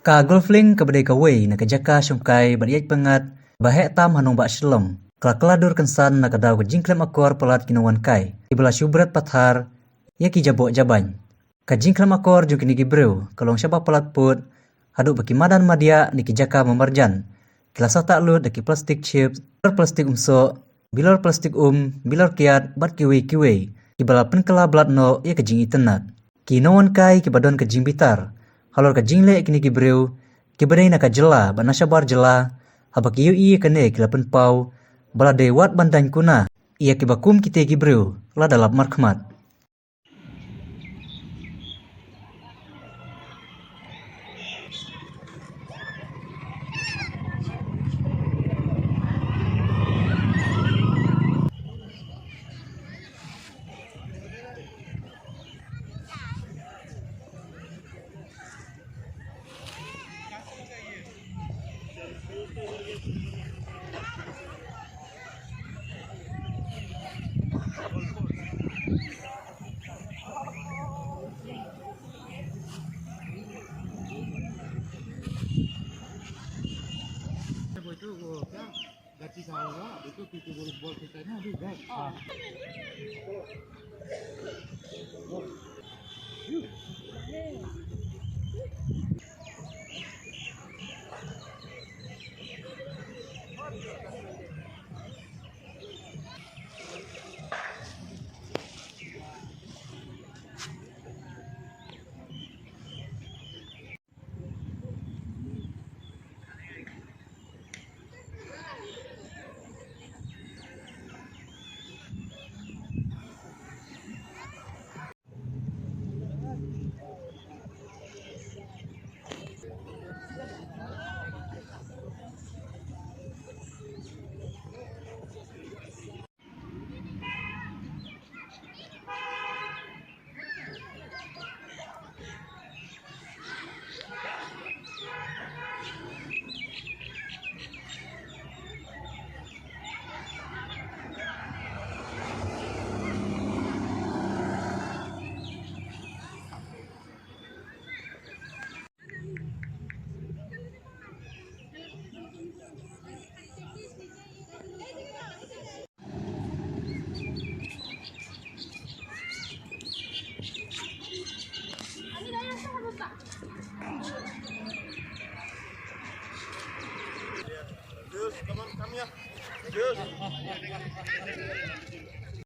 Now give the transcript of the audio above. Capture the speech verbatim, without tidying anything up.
Ka Golf Link kaba dei kawei na ka jaka shongkai bad ïaid pyngngad ba heh tam ha nongbah Shillong, ka la kylla dur kynsan na ka daw ka jingkhlem akor palat ki nongwan kai kiba la shu bret pathar ïa ki jaboh jabain. Ka jingkhlem akor jong kine ki briew ka long shaba palat pud haduh ba ki madan madiah ne ki jaka ba marjan ki la sah tah lut da ki plastik chips, bilor plastik um soh, bilor plastik um, bilor kiad bad kiwei kiwei kiba la pynkylla blad noh ïa ka jingitynnad. Ki nongwan kai kiba don ka jingbitar halor ka jingleh kine ki briew kiba dei na ka jylla bad na shabar jylla, haba ki ïohi ïa kane ki la pynpaw ba la dei wat ban daiñ kuna ïa kiba kum kite ki briew lada lap markhmat.